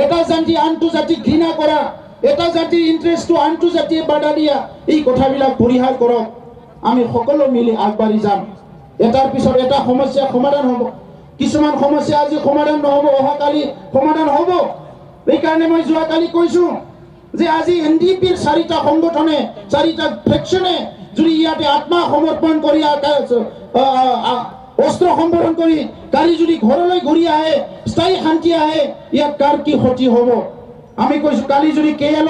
এটা জাতি আনটো জাতিক ঘৃণা কৰা, এটা জাতিৰ ইণ্টাৰেষ্টটো আনটো জাতিয়ে বাধা দিয়া, এই কথাবিলাক পৰিহাৰ কৰক। আমি সকলো মিলি আগবাঢ়ি যাম। এটাৰ পিছত এটা সমস্যা সমাধান হ'ব। কিছুমান সমস্যা আজি সমাধান নহ'ব, অহাকালি সমাধান হ'ব। সেইকাৰণে মই যোৱাকালি কৈছো যে আজি এনডিপিৰ চাৰিটা সংগঠনে, চাৰিটা ফেকশ্যনে যদি ইয়াতে আত্মসমৰ্পণ কৰি অস্ত্ৰ সম্বৰণ কৰি কালি যদি ঘৰলৈ ঘূৰি আহে, স্থায়ী শান্তি আহে, ইয়াত কাৰ কি ক্ষতি হ'ব? আমি কৈছো, কালি যদি কে এল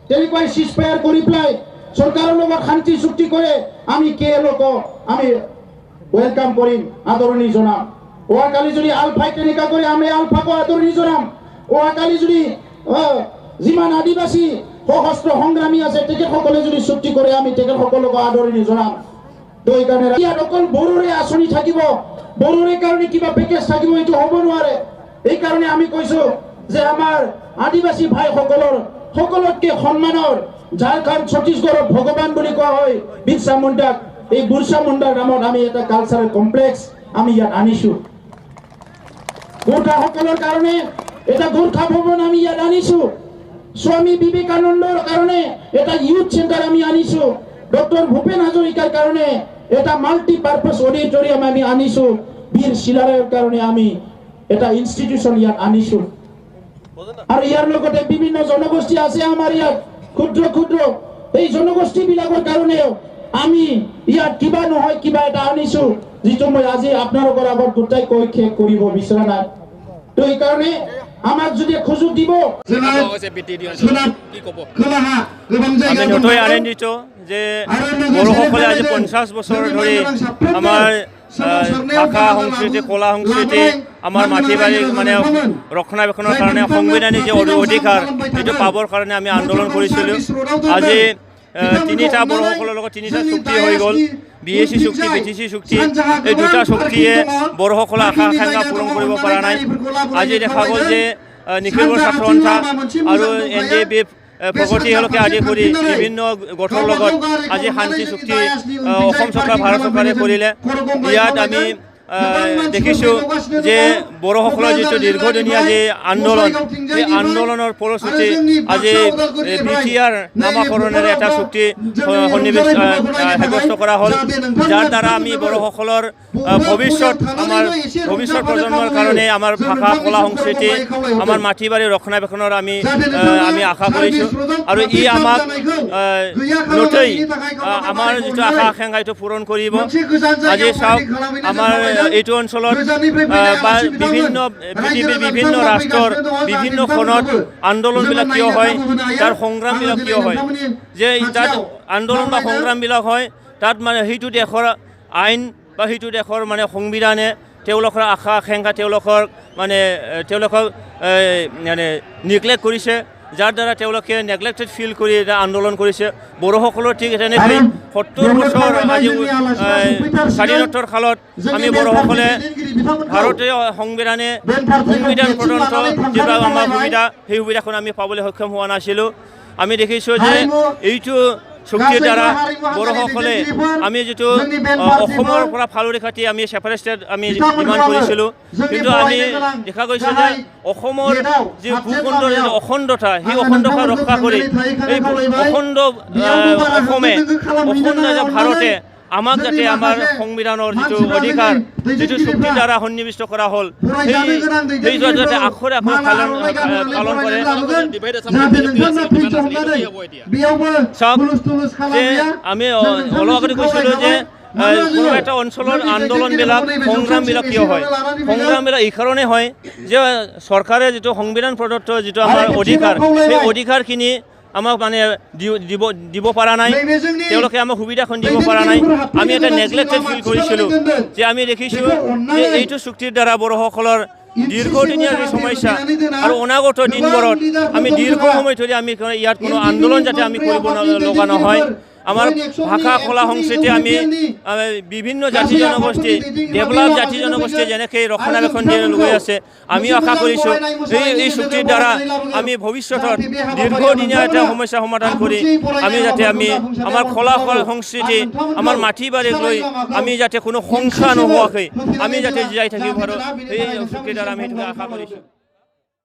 তেনেকুৱাই চিজ ফায়াৰ কৰি পেলাই চৰকাৰৰ লগত শান্তি চুক্তি কৰে, আমি কে এলক আমি welcome কৰিম, আদৰণি জনাম। অহাকালি যদি আলফাই তেনেকুৱা কৰে, আমি আলফাকো আদৰণি জনাম। অহাকালি যদি যিমান আদিবাসী সশস্ত্ৰ সংগ্ৰামী আছে, তেখেতসকলে যদি চুক্তি কৰে, আমি তেখেতসকলকো আদৰণি জনাম। তো এইকাৰণে ইয়াত অকল বড়োৰে আঁচনি থাকিব, বড়োৰে কাৰণে কিবা পেকেজ থাকিব, এইটো হ'ব নোৱাৰে। এইকাৰণে আমি কৈছো যে আমাৰ আদিবাসী ভাইসকলৰ সকলোতকৈ সন্মানৰ, ঝাৰখণ্ড, ছত্তীশগড়ত ভগৱান বুলি কোৱা হয় বিৰচা মুণ্ডাক, এই বিৰচা মুণ্ডাৰ নামত আমি এটা কালচাৰেল কমপ্লেক্স আমি ইয়াত আনিছো। গোৰ্খাসকলৰ কাৰণে এটা গোৰ্খা ভৱন আমি ইয়াত আনিছো। স্বামী বিবেকানন্দৰ কাৰণে এটা ইউথ চেণ্টাৰ আমি আনিছো। ডক্টৰ ভূপেন হাজৰিকাৰ কাৰণে এটা মাল্টি পাৰ্পাছ অডিটৰিয়াম আমি আনিছো। বীৰ চিলাৰায়ৰ কাৰণে আমি এটা ইনষ্টিটিউশ্যন ইয়াত আনিছো। আৰু ইয়াৰ লগতে বিভিন্ন জনগোষ্ঠী আছে আমাৰ ইয়াত ক্ষুদ্ৰ ক্ষুদ্ৰ, এই জনগোষ্ঠীবিলাকৰ কাৰণেও আমি ইয়াত কিবা নহয় কিবা এটা আনিছো, যিটো মই আজি আপোনালোকৰ আগত গোটেই কৈ শেষ কৰিব বিচৰা নাই। তো সেইকাৰণে আমাক যদি সুযোগ দিব। सोनाब खोलाहा गोबां আমি जायगा নথৈ আনন্দিত যে বড়োসকলে আজি 50 বছৰ ধৰি আমাৰ ভাষা সংস্কৃতি, কলা সংস্কৃতি, আমাৰ মাটি বাৰী মানে ৰক্ষণাবেক্ষণৰ কাৰণে সংবিধানিক যি অধিকাৰ, সেইটো পাবৰ কাৰণে আমি আন্দোলন কৰিছিলোঁ। আজি তিনিটা বড়োসকলৰ লগত তিনিটা চুক্তি হৈ গ'ল, বিএচি চুক্তি, বিটিচি চুক্তি। এই দুটা চুক্তিয়ে বড়োসকলৰ আশা আকাংক্ষা পূৰণ কৰিব পৰা নাই। আজি দেখা গ'ল যে নিখিল বড়ো ছাত্ৰ সন্থা আৰু এনডিএফ প্ৰগতিশীলকে আদি কৰি বিভিন্ন গোটৰ লগত আজি শান্তি চুক্তি অসম চৰকাৰ, ভাৰত চৰকাৰে কৰিলে। ইয়াত আমি দেখিছোঁ যে বড়োসকলৰ যিটো দীৰ্ঘদিনীয়া যি আন্দোলন, সেই আন্দোলনৰ ফলশ্ৰুতি আজি বিটিআৰ নামাকৰণেৰে এটা চুক্তি সন্নিৱিষ্ট সাব্যস্ত কৰা হ'ল, যাৰ দ্বাৰা আমি বড়োসকলৰ ভৱিষ্যত, আমাৰ ভৱিষ্যত প্ৰজন্মৰ কাৰণে আমাৰ ভাষা, কলা, সংস্কৃতি, আমাৰ মাটি বাৰী ৰক্ষণাবেক্ষণৰ আমি আশা কৰিছোঁ। আৰু ই আমাক নথৈ আমাৰ যিটো আশা আকাংক্ষা, এইটো পূৰণ কৰিব। আজি চাওক, আমাৰ এইটো অঞ্চলত বা বিভিন্ন পৃথিৱীৰ বিভিন্ন ৰাষ্ট্ৰৰ বিভিন্ন খনত আন্দোলনবিলাক কিয় হয়, তাৰ সংগ্ৰামবিলাক কিয় হয়, যে তাত আন্দোলন বা সংগ্ৰামবিলাক হয়, তাত মানে সেইটো দেশৰ আইন বা সেইটো দেশৰ মানে সংবিধানে তেওঁলোকৰ আশা আকাংক্ষা, তেওঁলোকৰ মানে তেওঁলোকক মানে নিগলেক্ট কৰিছে, যাৰ দ্বাৰা তেওঁলোকে নেগলেক্টেড ফিল কৰি এটা আন্দোলন কৰিছে। বড়োসকলৰ ঠিক তেনেকৈ 70 বছৰ আজি স্বাধীনোত্তৰ কালত আমি বড়োসকলে ভাৰতীয় সংবিধানে, সংবিধান প্ৰদত্ত যিবিলাক আমাৰ সুবিধা, সেই সুবিধাখন আমি পাবলৈ সক্ষম হোৱা নাছিলোঁ। আমি দেখিছোঁ যে এইটো চুক্তিৰ দ্বাৰা বড়োসকলে আমি যিটো অসমৰ পৰা ফালৰি কাটি আমি ছেপাৰেট ষ্টেট আমি ডিমাণ্ড কৰিছিলোঁ, কিন্তু আমি দেখা গৈছে যে অসমৰ যি ভূখণ্ডৰ যিটো অখণ্ডতা, সেই অখণ্ডতা ৰক্ষা কৰি এই অখণ্ড অসমে, অখণ্ড যে ভাৰতে আমাক যাতে আমাৰ সংবিধানৰ যিটো অধিকাৰ, যিটো চুক্তিৰ দ্বাৰা সন্নিৱিষ্ট কৰা হ'ল, সেইটো যাতে আখৰে আখৰে পালন কৰে। চাওক যে আমি অলপ আগতে কৈছিলোঁ যে কোনো এটা অঞ্চলৰ আন্দোলনবিলাক, সংগ্ৰামবিলাক কিয় হয়? সংগ্ৰামবিলাক এইকাৰণে হয় যে চৰকাৰে যিটো সংবিধান প্ৰদত্ত যিটো আমাৰ অধিকাৰ, সেই অধিকাৰখিনি আমাক মানে দিব পৰা নাই, তেওঁলোকে আমাক সুবিধাখন দিব পৰা নাই। আমি এটা নেগলেক্টেড ফিল কৰিছিলোঁ যে আমি দেখিছোঁ যে এইটো চুক্তিৰ দ্বাৰা বড়োসকলৰ দীৰ্ঘদিনীয়া যি সমস্যা আৰু অনাগত দিনবোৰত আমি দীৰ্ঘ সময় ধৰি আমি ইয়াত কোনো আন্দোলন যাতে আমি কৰিব লগা নহয়। আমাৰ ভাষা, কলা, সংস্কৃতি আমি বিভিন্ন জাতি জনগোষ্ঠী, ডেভেলপ জাতি জনগোষ্ঠী যেনেকৈ ৰক্ষণাবেক্ষণ দি লৈ আছে, আমিও আশা কৰিছোঁ এই চুক্তিৰ দ্বাৰা আমি ভৱিষ্যতত দীৰ্ঘদিনীয়া এটা সমস্যা সমাধান কৰি আমি যাতে আমি আমাৰ কলা সংস্কৃতি, আমাৰ মাটি বাৰীক লৈ আমি যাতে কোনো সংখ্যা নোহোৱাকৈ আমি যাতে জীয়াই থাকিব পাৰোঁ, এই চুক্তিৰ দ্বাৰা আমি সেইটো আশা কৰিছোঁ।